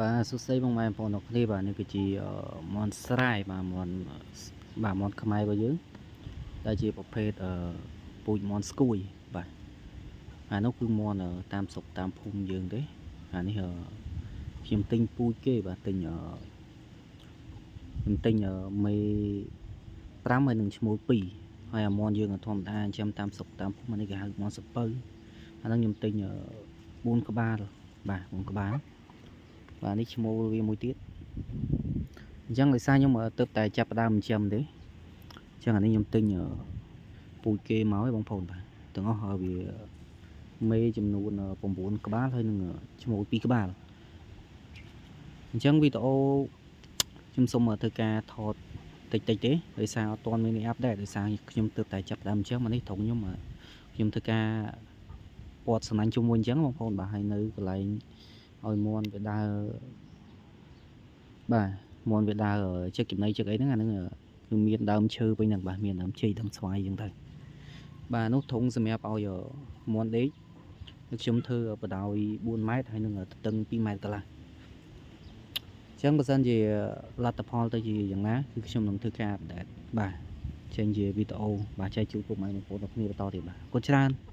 បាទសួស្តីបងប្អូនអ្នកគ្នាបាទនេះគឺជាមន់ស្រែបាទមន់បាទមន់ខ្មែររបស់យើងដែលជាប្រភេទពូជមន់ស្គួយបាទអានោះគឺមន់តាមស្រុកតាមភូមិយើងទេអានេះខ្ញុំទិញពូជគេបាទទិញខ្ញុំទិញមេ5ហើយនឹងឈ្មោល2ហើយអាមន់យើងធម្មតាចាំតាមស្រុកតាមភូមិអានេះគេហៅមន់សពៅអាហ្នឹងខ្ញុំទិញ4ក្បាលបាទ4ក្បាលបាទនេះឈ្មោលវាមួយទៀតអញ្ចឹងដោយសារខ្ញុំទៅតែចាប់ផ្ដើមចិញ្ចឹមទេអញ្ចឹងអានេះខ្ញុំទិញពូជគេមកឯងបងប្អូនបាទទាំងអស់វាមេចំនួន9ក្បាលហើយនឹងឈ្មោល2ក្បាលអញ្ចឹងវីដេអូខ្ញុំសូមធ្វើការថតតិចតិចទេដោយសារអត់ទាន់មាន update ដោយសារខ្ញុំទើបតែចាប់ផ្ដើមអញ្ចឹងមកនេះត្រង់ខ្ញុំខ្ញុំធ្វើការពាត់សំណាញ់ជុំវិញអញ្ចឹងបងប្អូនបាទហើយនៅកន្លែងឲ្យមន់វាដើរបាទមន់វាដើរចឹកចំណីចឹកអីហ្នឹងអាហ្នឹងគឺមានដើមឈើពេញហ្នឹងបាទមានដើមជ័យដើមស្វាយអញ្ចឹងទៅបាទនោះធុងសម្រាប់ឲ្យមន់ដេកខ្ញុំធ្វើបដោយ4ម៉ែត្រហើយនឹងទទឹង2ម៉ែត្រកន្លះអញ្ចឹងបើសិនជាលទ្ធផលទៅជាយ៉ាងណាគឺខ្ញុំនឹងធ្វើការ update បាទចេញជាវីដេអូបាទចែកជូនពុកម៉ែបងប្អូនទាំងគ្នាបន្តទៀតបាទអរគុណច្រើន។